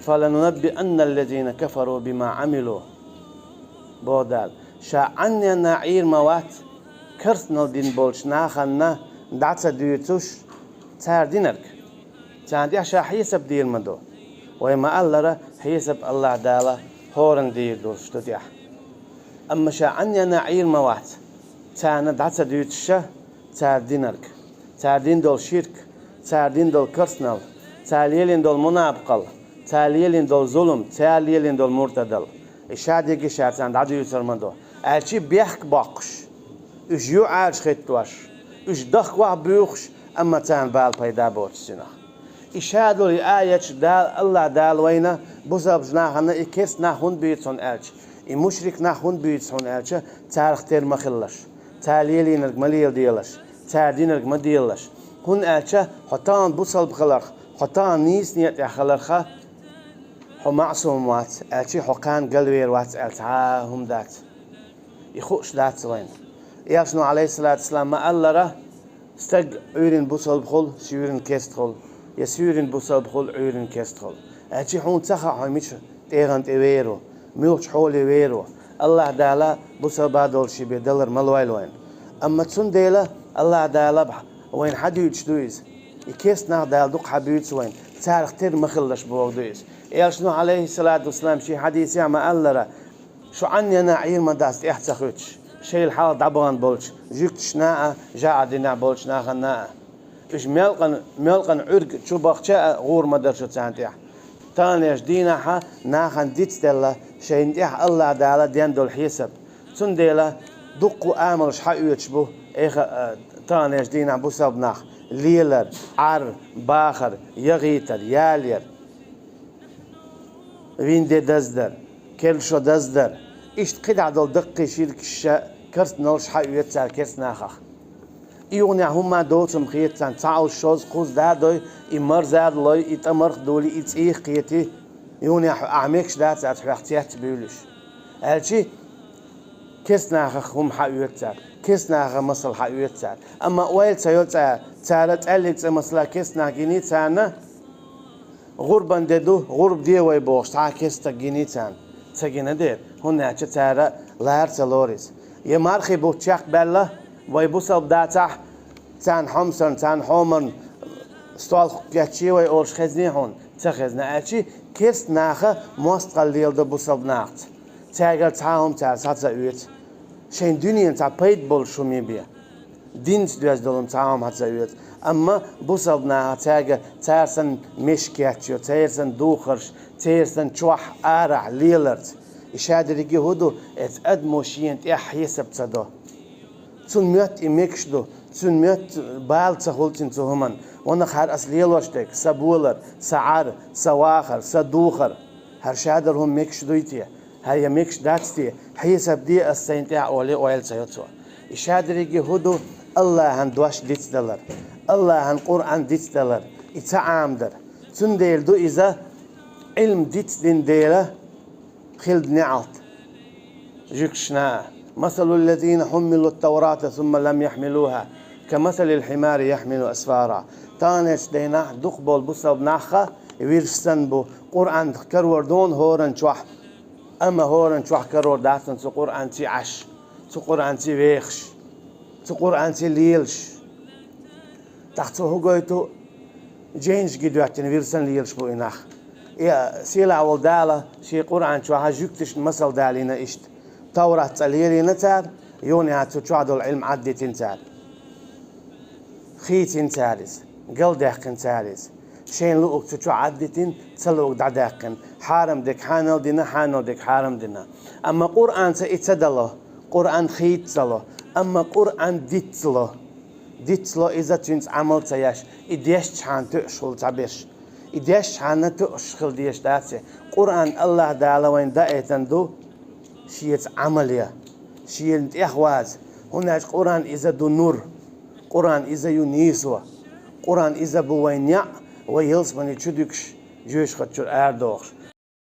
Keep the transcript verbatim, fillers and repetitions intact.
«فلننبئن الذين كفروا بما عملوا», боху Дала. Ша Ӏанненна Ӏийр ма вац, керстанал дина болчу нахана дӀа ца дуьйцуш цара динарг. Царна тӀехь ша хьесап дийр ма ду. Вай ма-аллара, хьесап АллахӀ Дала хӀоранна дийр долуш ду тӀехь. Амма ша Ӏанненна Ӏийр ма вац, царна дӀа ца дуьйцуш ша цара динарг, цара дина долу ширк, цара дина долу керстанал, цара лелийна долу мунапакъал, цара лелийна долу зулам, цара лелийна долу муртадал. И ша дерриге ша царна дӀадуьйцур ма ду. Аьлчи бехк боккхуш, уьш юьхьӀаьржа хӀиттош, уьш дахкалахь буьйхуш, амма царна бала пайда боцуш цунах. И ша долу и аяташ Дала, АллахӀ Дала вайна бусалба нахана и керста нах хӀунда буьйцу хьуна аьлча, и мушрик нах хӀунда буьйцу хьуна аьлча, царах тера ма хилалаш, цара лелийнарг ма леладелаш, цара динарг ма делалаш. ХӀунда аьлча хьо тахана бусалба хиларх, хьо тахана нийса некъа тӀехь хиларха, хьо маъсум вац, аьлчи хьо кхана галвер вац аьлла цхьа а хӀума дац. И хууш дац вайна. Элчано, Ӏалайхиссалату вассалам, ма-аллара, стаг Ӏуьйрина бусалба хула, суьйрина керста хула, я суьйрина бусалба хула, Ӏуьйрина керста хула. Аьлчи хьуна ца хаьа хьо мича тӀегӀан тӀе вер ву, муьлхачу хьоле вер ву. АллахӀ Дала бусалба долуш бен далар ма лойла вайна. Амма цундела АллахӀ Дала вайна хьадуьйцуш ду иза. И керста нах Дала дукха хьабуьйцу вайна, царах тера ма хилалаш боху ду иза. Элчано, Ӏалайхиссалату вассалам, шен хьадисехь ма-аллара, шу Ӏанненна Ӏийр ма дац тӀехь ца хуьттуш, шайла хьалха дӀабахана болчу жуьгташна а, жаӀар динехь болчу нахана а. Уьш мелкъан, мелкъан Ӏуьрг чу бахча а гӀур ма дара шу царна тӀехь. Таханлерчу дийнахьа нахана дицделла шайна тӀехь АллахӀ Дала ден долу хьесап. Цундела дуккха а амалш хьаоьцуш бу, эха, а, таханлерчу дийнахь бусалба нах: лелар, Ӏар, бахар, ягӀийтар, ялар, вин де даздар, керла шо даздар. Иштта кхидӀа долу даккхий ширкаш а, керстаналш хьаоьцу цара керста нахах. И юханехь хӀумма доцург хета царна, цхьа олуш шозза кхузза да а дой, и марза а лой, и тӀамарх а дуьллий, и цӀийх а кхетий, юханехь ахь мегаш дац аьлла хьох цец а буьйлуш. Аьлчи керста нахах хӀума хьаоьцу цара, керста нахах масал хьаоьцу цара. Амма ойла ца йо цара, цара цӀаьллиг цӀа масала керста нах гиний царна, гӀурбан де ду, гӀурба де вай бохуш, цхьа а керста стаг гиний царна? Ца гина дера, хӀунда аьлча цара лара ца лору иза. Я мархий бутт чекхбаьлла, вай бусалба дацахь, царна хьомсарна, царна хьомарна стол кечъе вай олуш хезний хьуна? Ца хезна, аьлчи керста наха мостагӀалла леладо бусалба нахаца. Цаьргара цхьа а хӀума цара схьа ца оьцу. Шайн дуьненан цхьа пайда болуш хӀума бен, динца доьзна долу цхьа а хӀума схьа ца оьцу. Амма бусалба наха цаьрга, цара санна меш кечйо, церан санна духарш, церан санна чохь, арахь леларца. И ша дерриге хӀун ду, эцу адамо шена тӀехь хьесап ца до. Цунна моьтту и мегаш ду, цунна моьтту бала ца хуьлу цуьнан цу хӀуманна. Ванах хӀара ас лелош дерг, сан болар, сан Ӏар, сан вахар, сан духар. ХӀара ша долу хӀума мегаш дуй те? ХӀара я мегаш дац те? Хьесап де ас сайна тӀехь олий ойла ца йо цо. И ша дерриге хӀун ду, АллахӀан дош дицдалар, АллахӀан Къуръан дицдалар, и ца Ӏамадар. Цундела ду иза Ӏилма дицдина дела хилла неӀалт жуьгташна а. «مثل الذين حملوا التوراة ثم لم يحملوها كمثل الحمار يحمل أسفارا». Таханлерчу дийнахь дукхахболу бусалба нахха вирш санна бу, Къуръан карор ду-кх хӀоранна чохь, амма хӀоранна чохь карор дац-кх цу Къуръанций Ӏаш, цу Къуръанций вехаш, цу Къуръанций лелаш. ТӀаккха цо хӀун гойту? Жайнаш ги доьттина вирш санна лелаш бу и нах. И сийлахь волу Дала шен Къуръан чохь жуьгташна масал далийна иштта. Товрат цкъа лелийна цара, юха а цу чохь долу Ӏилма Ӏаддитина цара. Хийцина цара иза, галдаьккхина цара иза. Шайна луург цу чохь Ӏаддитина, ца луург дӀадаьккхина. Хьарам дерг хьанал дина, хьанал дерг хьарам дина. Амма Къуръанца и ца дало, Къуръан хийцало, амма Къуръан дицло. Дицло иза, цуьнца Ӏамал ца еш, и дешчхьана тоьуш хуьлу цхьаберш. И дешчхьана тоьуш хила дезаш дац и. Къуръан АллахӀ Дала вайна даийтина ду шеца Ӏамал ян, шена тӀехваза, хӀунда аьлча Къуръан иза ду нур, Къуръан иза ю нийсо, Къуръан иза бу вайн неӀ, вай ялсамани чу дуьгуш, жоьжахати чуьра арадохуш.